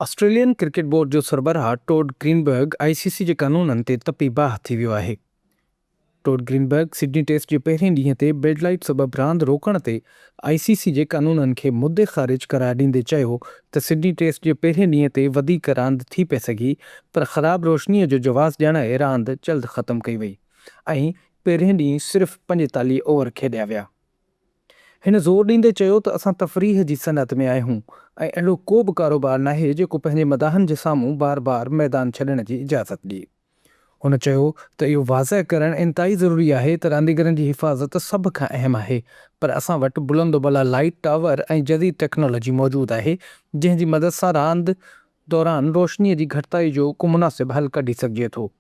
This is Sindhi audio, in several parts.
آسٽريلين ڪرڪيٽ بورڊ جو سربراهه ٽوڊ گرينبرگ آء سي سي جي قانونن تي تپي باهه ٿي ويو آهي. ٽوڊ گرينبرگ سڊني ٽيسٽ جي پهرين ڏينهن تي بيڊ لائيٽ سبب راند روڪڻ تي آء سي سي جي قانونن کي مدي خارج قرار ڏيندي چيو ته سڊني ٽيسٽ جي پهرين ڏينهن تي وڌيڪ راند ٿي پئي سگهي پر خراب روشنيء جو جواز ڄاڻائي راند جلد ختم ڪئي وئي ۽ پهرين ڏينهن صرف 45 اوور کيڏيا ويا. هن زور ڏيندي چيو ته اسان تفريح جي صنعت ۾ آهيون ۽ اهڙو ڪو به ڪاروبار ناهي جيڪو پنهنجي مداحن جي سامهون بار بار ميدان ڇڏڻ جي اجازت ڏئي. هن چيو ته اهو واضح ڪرڻ انتهائي ضروري آهي ته رانديگرن جي حفاظت سڀ کان اهم آهي پر اسان وٽ بلند و بالا لائيٽ ٽاور ۽ جديد ٽيڪنالاجي موجود آهي جنهن جي مدد سان راند دوران روشني جي گهٽتائي جو ڪو مناسب حل ڪڍي سگهجي ٿو.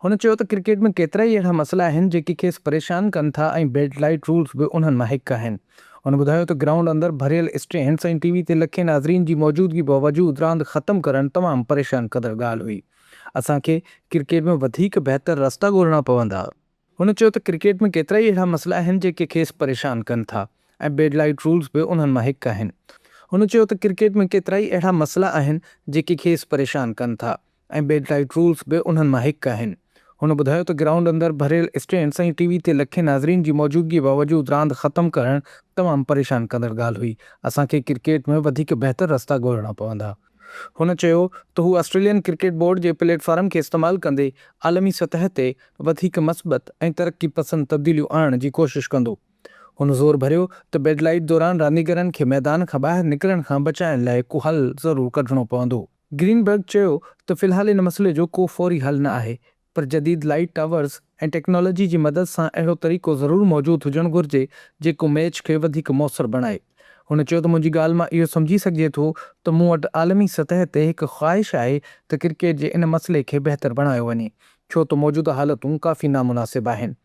هن چيو ته ڪرڪيٽ ۾ ڪيترائي اهڙا مسئلا آهن جيڪي کيس پريشان ڪن ٿا ۽ بيڊ لائيٽ رولز به انهن مان هڪ آهن. هن ٻڌايو ته گرائونڊ اندر ڀريل اسٽينڊز ۽ ٽي وي تي لکين ناظرين جي موجودگي باوجود راند ختم ڪرڻ تمام پريشان ڪندڙ ڳالهه هئي، اسان کي ڪرڪيٽ ۾ وڌيڪ بهتر رستا ڳولڻا پوندا. هن چيو ته ڪرڪيٽ ۾ ڪيترائي اهڙا مسئلا آهن جيڪي کيس پريشان ڪن ٿا ۽ بيڊ لائيٽ رولز به انهن مان هڪ آهن. هن چيو ته ڪرڪيٽ ۾ ڪيترائي اهڙا مسئلا آهن جيڪي کيس پريشان ڪن ٿا ۽ بيڊ لائيٽ رولز به انهن مان هڪ آهن. هن ٻڌايو ته گرائونڊ اندر ڀريل اسٽينڊز ۽ ٽي وي تي لکين ناظرين جي موجودگي باوجود راند ختم ڪرڻ تمام پريشان ڪندڙ ڳالهه هئي، اسان کي ڪرڪيٽ ۾ وڌيڪ بهتر رستا ڳولڻا پوندا. هن چيو ته هو آسٽريلين ڪرڪيٽ بورڊ جي پليٽ فارم کي استعمال ڪندي عالمي سطح تي وڌيڪ مثبت ۽ ترقي پسند تبديليون آڻڻ جي ڪوشش ڪندو. هن زور ڀريو ته بيڊ لائيٽ دوران رانديگرن کي ميدان کان ٻاهر نڪرڻ کان بچائڻ لاء ڪو حل ضرور ڪڍڻو پوندو. گرين برگ چيو ته في الحال ان مسئلي جو ڪو فوري حل نه آهي پر جديد لائيٽ ٽاورز ۽ ٽيڪنالاجي جي مدد سان اهڙو طريقو ضرور موجود هجڻ گهرجي جيڪو ميچ کي وڌيڪ موثر بڻائي. هن چيو ته منهنجي ڳالهه مان اهو سمجهي سگهجي ٿو ته مون وٽ عالمي سطح تي هڪ خواهش آهي ته ڪرڪيٽ جي ان مسئلي کي بهتر بڻايو وڃي ڇو ته موجوده حالتون ڪافي نامناسب آهن.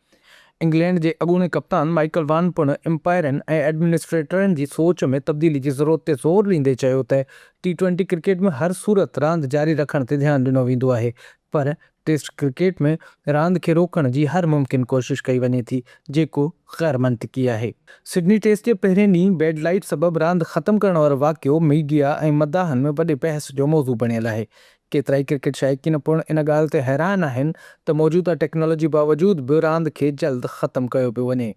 انگلينڊ جي اڳوڻي ڪپتان مائيڪل وان پڻ امپائرن ۽ ايڊمنسٽريٽرن جي سوچ ۾ تبديلي جي ضرورت تي زور ڏيندي چيو ته ٽي ٽوئنٽي ڪرڪيٽ ۾ هر صورت راند جاري رکڻ تي ڌيان ڏنو ويندو آهي پر ٽيسٽ ڪرڪيٽ ۾ راند کي روڪڻ جي هر ممڪن ڪوشش ڪئي وڃي ٿي جيڪو غير منطقي آهي. سڊني ٽيسٽ جي پهرين ڏينهن بيڊ لائيٽ سبب راند ختم ڪرڻ وارو واقعو ميڊيا ۽ مداحن ۾ وڏي بحث جو موضوع بڻيل آهي. ڪيترائي ڪرڪيٽ شائقين پڻ ان ڳالهه تي حيران آهن ته موجوده ٽيڪنالاجي باوجود به راند کي جلد ختم ڪيو پيو وڃي.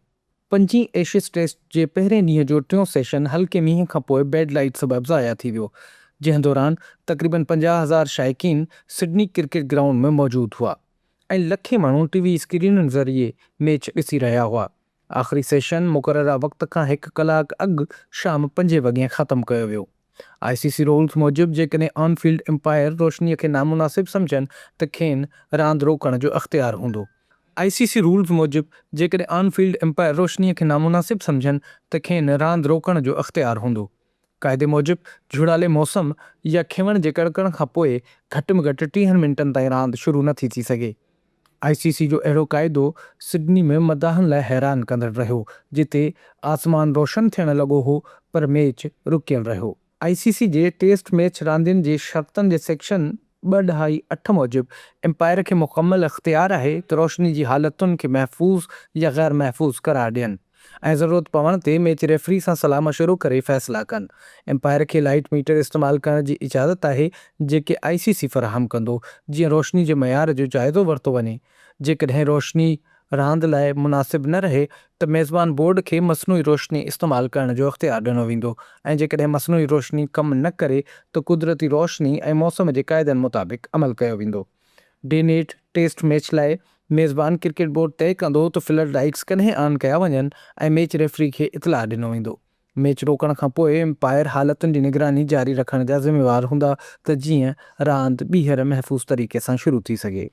پنجين ايشز ٽيسٽ جي پهرين ڏينهن جو ٽيون سيشن هلڪي مينهن کانپوء بيڊ لائيٽ سبب ضايع ٿي ويو، جنهن دوران تقريبن 50,000 شائقين سڊني ڪرڪيٽ گرائونڊ ۾ موجود هئا ۽ لکين ماڻهو ٽي وي اسڪرينن ذريعي ميچ ڏسي رهيا هئا. آخري سيشن مقرره وقت کان هڪ ڪلاڪ اڳ شام پنجين وڳين ختم ڪيو ويو. آء سي سي رولز موجب جيڪڏهن آن فيلڊ امپائر روشني کي نامناسب سمجهن ته کين راند روڪڻ جو اختيار هوندو. آء سي سي رولز موجب جيڪڏهن آن فيلڊ امپائر روشني کي نامناسب سمجهن ته کين راند روڪڻ جو اختيار هوندو. قاعدي موجب جهڙالي موسم يا کيوڻ جي ڪڙڪڻ کانپوء گهٽ ۾ گهٽ ٽيهن منٽن تائين راند شروع نٿي ٿي سگهي. آء سي سي جو اهڙو قاعدو سڊني ۾ مداحن لاء حيران ڪندڙ رهيو، جتي آسمان روشن ٿيڻ لڳو هو پر ميچ رڪيل رهيو. آء سي سي جي ٽيسٽ ميچ راندين جي شرطن جي سيڪشن ٻه ڏهائي اٺ موجب امپائر کي مڪمل اختيار آهي ته روشني جي حالتن کي محفوظ يا غير محفوظ قرار ڏين. ۽ ضرورت پوڻ تي ميچ ريفري سان صلاح مشورو ڪري فيصلا ڪن. امپائر کي لائيٽ ميٽر استعمال ڪرڻ جي اجازت آهي جيڪي آء سي سي فراهم ڪندو جيئن روشني جي معيار جو جائزو ورتو وڃي. جيڪڏهن روشني راند لاء مناسب نه رهي ته ميزبان بورڊ کي مصنوعي روشني استعمال ڪرڻ جو اختيار ڏنو ويندو ۽ جيڪڏهن مصنوعي روشني ڪم نه ڪري ته قدرتي روشني ۽ موسم جي قاعدن مطابق عمل ڪيو ويندو. ڊي نيٽ ٽيسٽ ميچ لاء ميزبان ڪرڪيٽ بورڊ طئي ڪندو ته فلڊ لائيٽس ڪڏهن آن ڪيا وڃن ۽ ميچ ريفري کي اطلاع ڏنو ويندو. ميچ روڪڻ کانپوء امپائر حالتن جي نگراني جاري رکڻ جا ذميوار هوندا ته جيئن راند ٻيهر محفوظ طريقي سان شروع ٿي سگهي.